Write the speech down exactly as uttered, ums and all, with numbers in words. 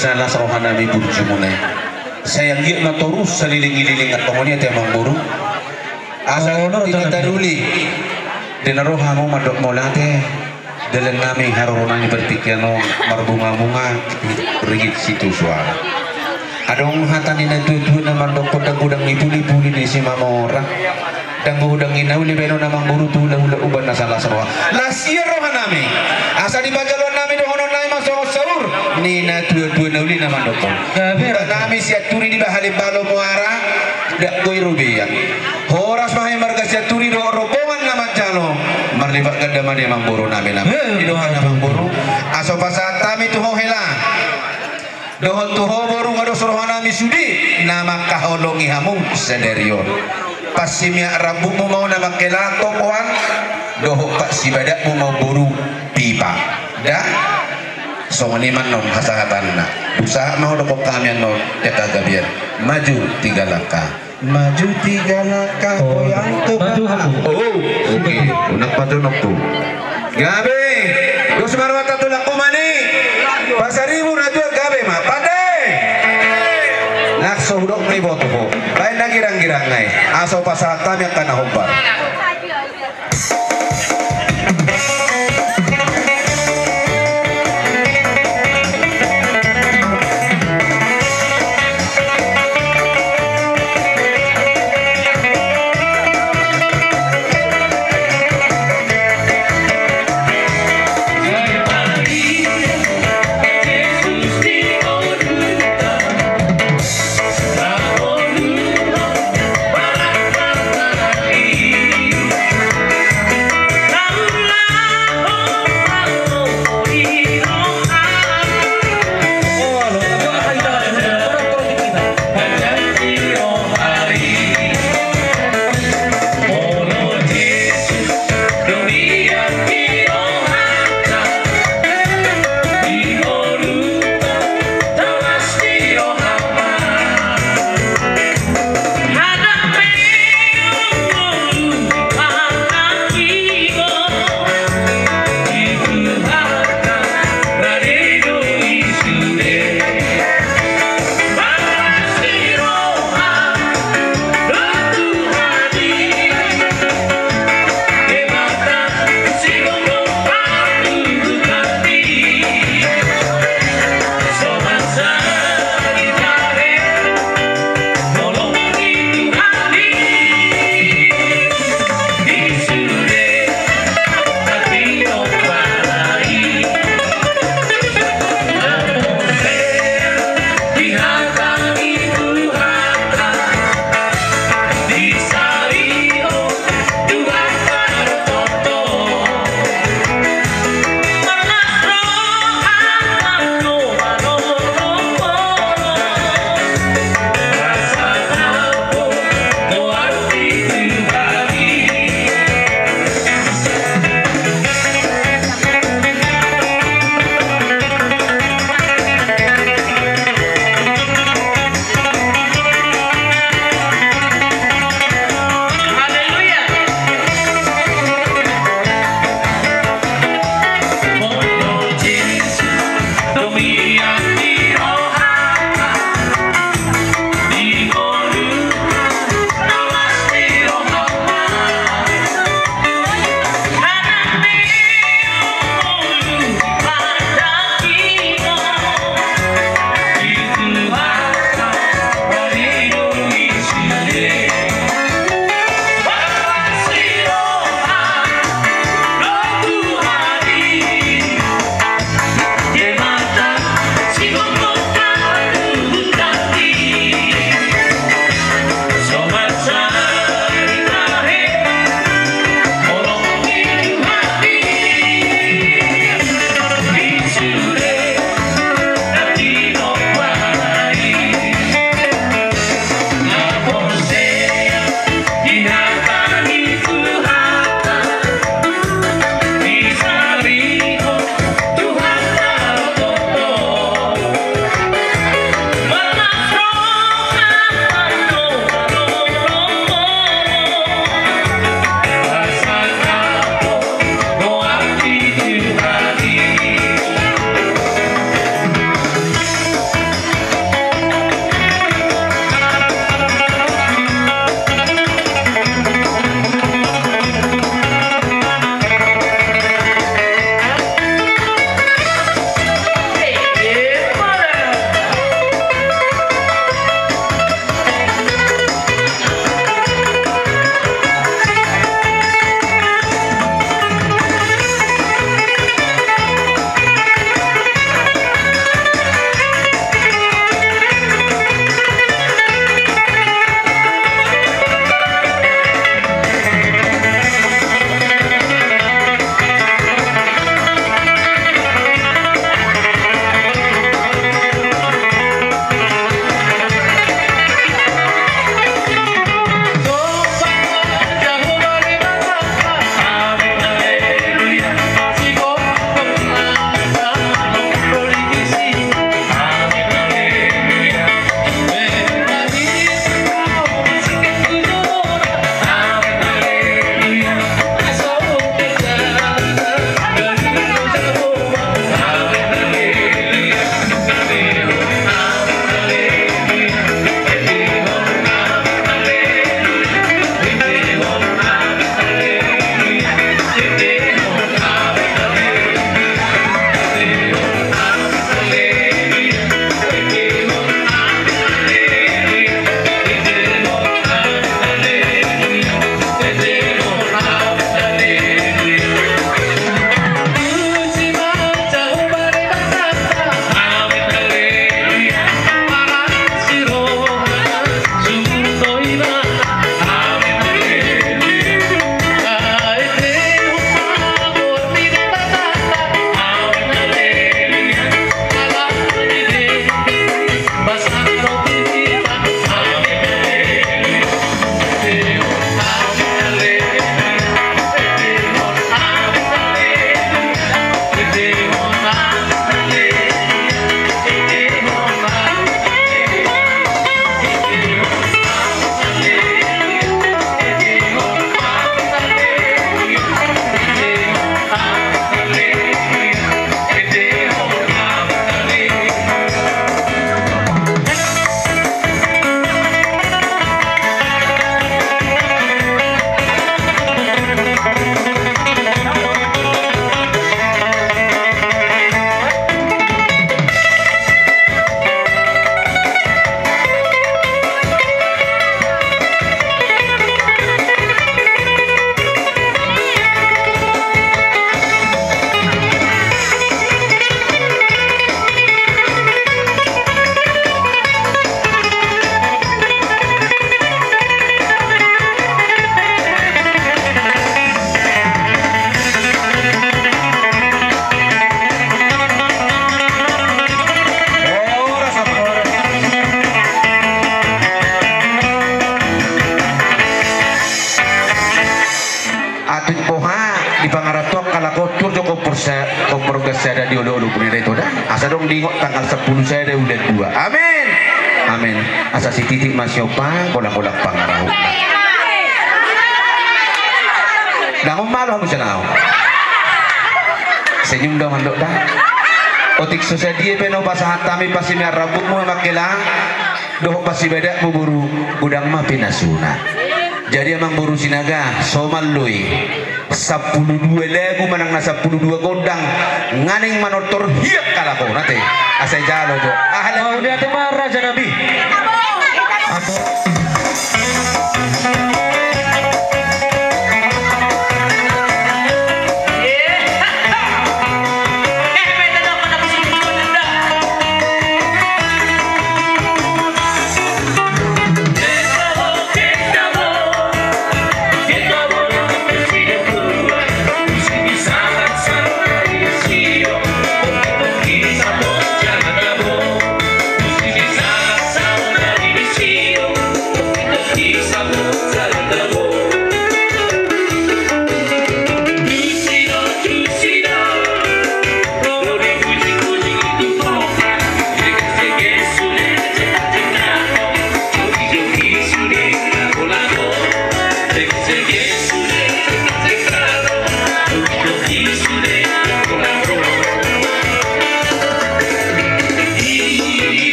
Salas rohanami burjumuna i. Sai anggiat ma torus saleleng-leleng antong on i ate amangboru. Asa di na taruli. Di na ro hamu mandok mauliate. Dalannami haroronami partingkian on marbunga-bunga rigit situ suara. Adong hata ni na tua-tua na mandokkon dang godang ni puli-puli ni si mamora. Dang godang ni na uli baenon amangboru tu hula-hula uban na salas roha. Las ia rohanami. Asa di panjaloannami dohononnami ma songon saur ni na tua-tua na uli na mandokkon. Gabe. Nami Sianturi di Bahalembalo Muara. Dak goi rubiang. Horas ma hami marga Sianturi dohot rombongan na manjalo. Marlipat ganda ma di amangborunami nami. Di dohot amangboru. Asa pasahat hami tu ho hela. Dohot tu ho boru nga dos rohanami sude na mangkaholongi hamu sadari on. Pansimiak rambutmu ma on na mangkelang topoan. Dohot pansibadakmu ma on boru pipa. Da? Songon i ma annon hasahatanna. Usaha ma ho dohot hami annon jaka gabian. Maju tiga langkah. Maju tiga langkah. Oh, goyang tu maju. Oh, oke. Unang pajonok tu. Gabe. Dos ma rohanta tu langkuman i. Pasaribu na tuat gabe ma. Pande. Nang so hudok na iboto ho. Baen na girang-girang nai. Asa pasahat hami angka na hombar. Boha, di pangarantoan halak on, tuor jo kompor sa-, kompor gas sada di olo-olo pun ida ito da. Asa dong diingot tanggal sampulu sada bulan dua. Amin. Amin. Asa sititik ma siompa, golang-golang pangarahutna. Dang on malo hamu sanao. Senyum dong andok da. Otik so sadia pe na hupasahat hami pasimian rambutmu amang hela, dohot pasibadakmu boru, godang ma pinasuna. Jadi amang boru Sinaga, somal do i. Sampulu dua lagu manang na sampulu dua gondang, nganing manortor hian halak on ate. Asa jalo jo. Aha lagu? Mauliate ma raja nami.